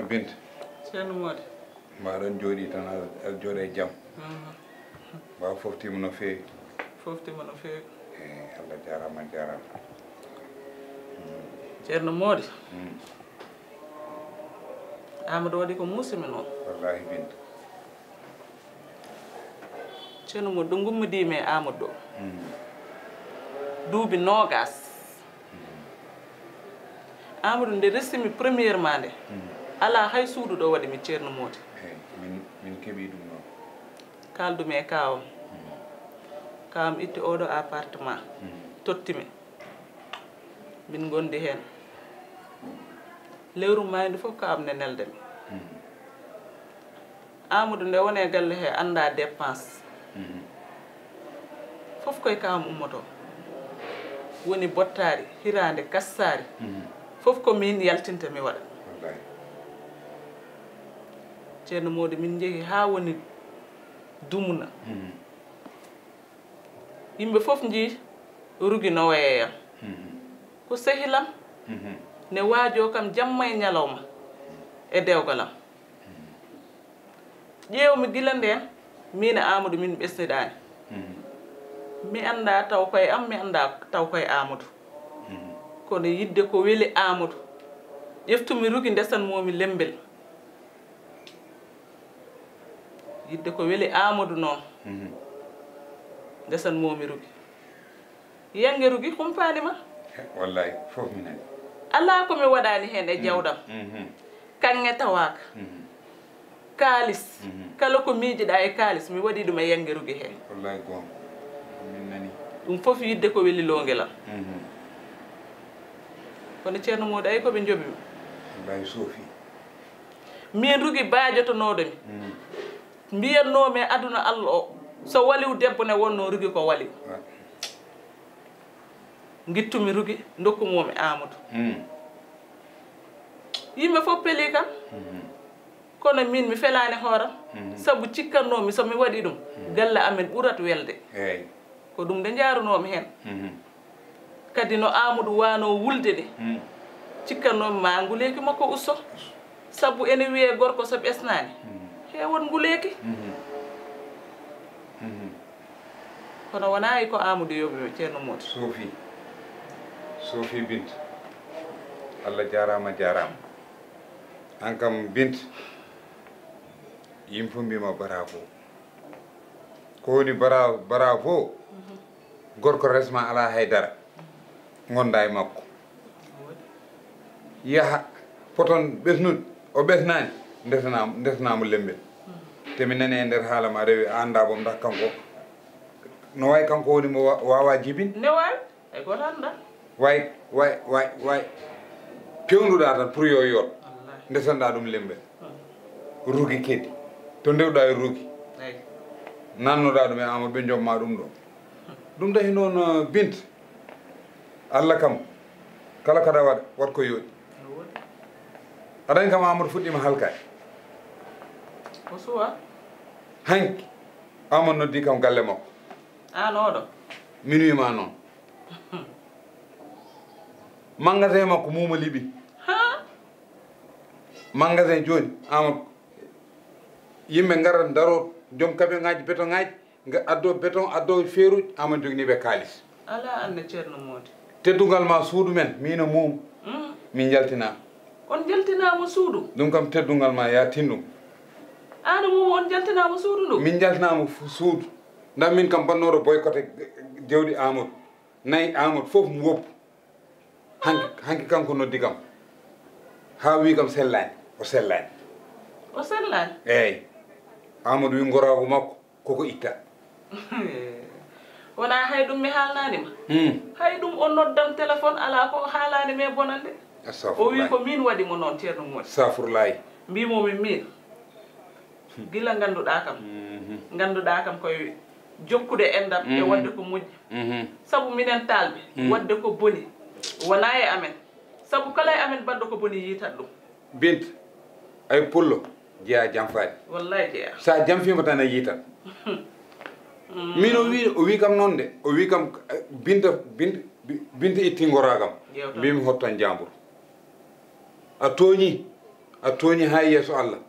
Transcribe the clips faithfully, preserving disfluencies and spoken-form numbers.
Binta. Ceerno Moodi. Mbaɗon jooɗi tan, aɗa jooɗa e jam. Mbaa foftiima no feewi? Foftiima no feewi. Eyi, Allah jaaraama, a jaaraama. Ceerno Moodi. Amadou waɗi ko muusi-mi noon. Wallaahi Binta. Ceerno Moodi, ɗo ngummidii-mi e Amadou ɗo, duuɓi noogaas. Amadou, nde resii-mi premièrement nde, alaa hay suudu ɗo waɗi-mi, Ceerno Moodi. Eyi, min, min keɓii ɗum noon. Kaaldu-mi e kaawam. Kaawam itti ooɗo appartement, totti-mi. Min ngondi heen. Lewru maayndu fof kaawam ne nelda-mi. Amadou, nde woni e galle he, anndaa dépense. Fof koye kaawam ummotoo. Woni bottaari, hiraande, kassaari. Fof ko miin yaltinta mi waɗa. Wallaahi. Ceerno Moodi, min njehi haa woni dumna. Yimɓe fof njii Rugi no wayi e am. Ko sehil am. Ne waajoo kam jamma e ñalawma e dewgal am. Ƴeew-mi gila ndeen, miin e Amadou min ɓesnidaani. Mi anndaa taw koye am, mi anndaa taw koye Amadou. Kono yiɗde ko weli Amadou, ƴeftu-mi Rugi, ndesan-moo-mi Lembel. Yiɗde ko weli Amadou noon, ndesan-moo-mi Rugi. Yannge Rugi humpaani ma? Wallaahi, fof mi nani. Alaa ko mi waɗaani heen e jawdam. Kaŋŋe tawaaka. Kaalis. Kala ko miijiɗaa e kaalis, mi waɗii ɗum e yannge Rugi hee. Wallaahi goonga. Min nani. Ɗum fof yiɗde ko weli Loongel am. Kono Ceerno Moodi, ayi ko ɓe njoɓi mi. Wallaahi soofi. Miin Rugi baajotonooɗo mi. Mbiyatnoo-mi e aduna Allah o, so waliw debbo ne wonnoo, Rugi ko waliw. Ngittu-mi Rugi, ndokku-moo-mi Amadou. Yimɓe fof pelii kam. Kono miin mi felaani hooram. Sabu cikkatnoo-mi so mi waɗii ɗum, galle amen ɓurat welde. Eey. Ko ɗum de njaarunoo-mi heen. Kadi no Amadou waanoo wulde de, cikkatnoo-mi ma nguleeki makko usto. Sabu ene wiyee gorko so ɓesnaani, heewat nguleeki. Kono wonaa e ko Amadou yoɓi Ceerno Moodi. Soofi. Soofi Binta. Allah jaaraama, jaaraama. Aan kam Binta, yimɓe fof mbiima bravo. Ko woni bra-, bravo? Gorko resma alaa hay dara. Ngonda e makko. Yaha, poton ɓesnude, o ɓesnaani, ndesanaama, ndesanaama Lembel. Te mi nani e nder haala ma rewi, a anndaa boom ndax kanko, no wayi kanko woni mo wa-, waawaa jibin? Ne waawi, hay gooto anndaa. Way, way, way, way. Pewnduɗaa tan pour yo yoot. Wallaahi. Ndesanɗaa ɗum Lembel. Rugi kadi. To ndewɗaa e Rugi. Eey. Nannoɗaa ɗum e Amadou, ɓe njomma ɗum ɗo. Ɗum tahi noon, eh, Binta. Allah kam, kala kaɗa waɗa, waɗ ko yooɗi. Aɗa anndi kam Amadou fuɗɗiima halkaade. Ko suwa? Hanki, Amadou noddi kam galle makko. Aan oɗo? Min wiima noon. Magasin makko muuma liɓi. Ha? Magasin jooni, Amadou. Yimɓe ngara, ndaro, joom camion ŋaaji, béton ŋaaji, nga addo béton, addo feeruuji, Amadou jogini ɓe kaalis. Alaa annde Ceerno Moodi. Teddungal ma suudu men, miin e mum. Mm. Min njaltinaama. On njaltinaama suudu? Ɗum kam teddungal ma, yaa tin ɗum. Aan e mum on njaltinaama suudu ndu? Min njaltinaama fu-, suudu. Ndaa min kam bannooɗo boycotté jawdi Amadou. Nayi Amadou fof mo woppu. Hanki, hanki kanko noddi kam. Haa wi kam sellaani. O sellaani. O sellaani? Eey. Amadou wi ngoraagu makko, koko itta. Wonaa hay ɗum mi haalnaani ma? Hmm. Hay ɗum o noddam téléphone, alaa ko o haalaani ma e bonannde. O wi ko min waɗi mo noon, Ceerno Moodi. Astafurlaahi. Mbii-mi min. Gila ngannduɗaa kam. Mhm. Ngannduɗaa kam koye jokkude enɗam e, mhm, waɗde ko moƴƴi. Mhm. Sabu minen taalɓe, mhm, waɗde ko boni wonaa e amen. Sabu kala e amen baɗɗo ko boni yiitat ɗum. Binta, ay pullo jeyaa janfaade. Wallaahi jeyaa. So a janfiima tan a yiitat. Mm. Min o wi, o wi kam noon de, o wi kam, eh, Binta, Binta, Bi-, Binta itti ngoraa kam. Yeewtere. Mbii-mi hottan jaambur. A tooñii. A tooñi haa yeeso Allah.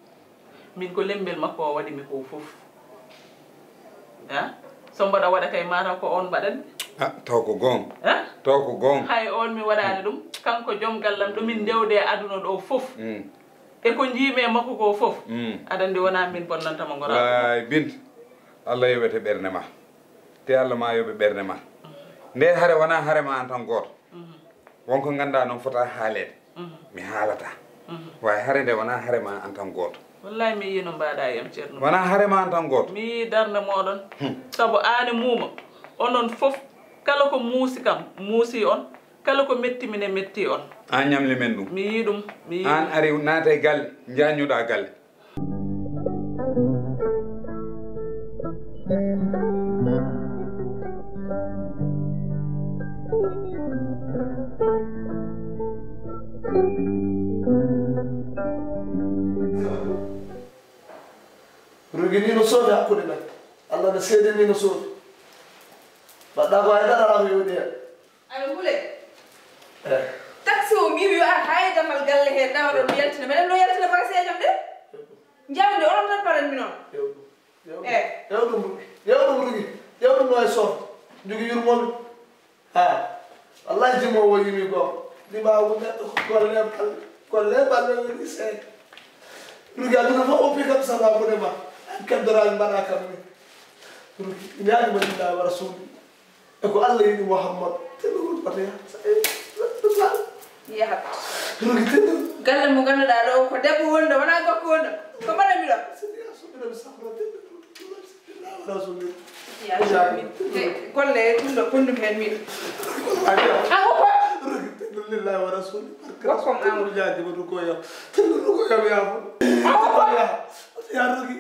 Min ko lembel makko o waɗi mi ko fof. Ha? So mbaɗa waɗa kay mataw ko on mbaɗan. A taw ko goonga. Ha? Taw ko goonga. Hay on mi waɗaani ɗum. Kanko joom gallam ɗo min ndewde e aduna ɗo fof. Mm. E ko njiimi e makko ko fof. Mm. Aɗa anndi wonaa min bonnantama ngoraaɗo. Waay Binta. Allah yoɓete ɓernde ma. Te Allah ma yoɓe ɓernde ma. Nde hare wonaa hare ma an tan gooto. Won ko ngannduɗaa noon fota haaleede. Mi haalata. Waaye hare nde wonaa hare ma an tan gooto. Wallaay mi yii no mbaɗa e am Ceerno. Wonaa hare ma an tan gooto. Mi yii darnde mooɗon. Sabu aan e Muuma onon fof kala ko muusi kam muusi on, kala ko metti mi ne metti on. Aan ñamli men ɗum. Mi yii ɗum. Mi yii ɗum. Aan ari naata e galle, njaññuɗaa galle. Rugi ni no soofi hakkunde men. Allah no seede ni no soofi. Mbaɗɗa ko haydara ala ko yoni hen. Aɗa hule. Taxi o mbimi yo ar ha e damal galle he tawa ɗon yaltina meɗen ɗo yaltina bagaseejam de. Jawdi onon tan paranmi noon. Ƴeew ɗum rugi, ƴeew ɗum rugi, ƴeew ɗum no e sof jogi yurmomi. Ha. Wallahi jimowo yimi goo. Ɗimagu neɗɗo ko golle balle, golle balle woni seede. Rugi aduna fof oppi kam sababude ma. An keddoraji mbaɗa kam ni. Rugi ñaanima lillahi wa rasuli. E ko Allah yiɗi Muhammad tellugol fatiha. Yahat. Rugi tellugol. Galle mo ganduɗa ɗo ko debbo wonɗo wona gorko wonɗo. Ko mbaɗanmi ɗo. Sidi a suɓirami safra tellugol. Lillahi wa rasuli. Golle ɗum ɗo kondum hen min. Ago ko. Rugi tellugol lillahi wa rasuli. Barke rasul. Tellugol rugoya. Tellugol rugoya mi yaafo. Ago ko. Ya rugi.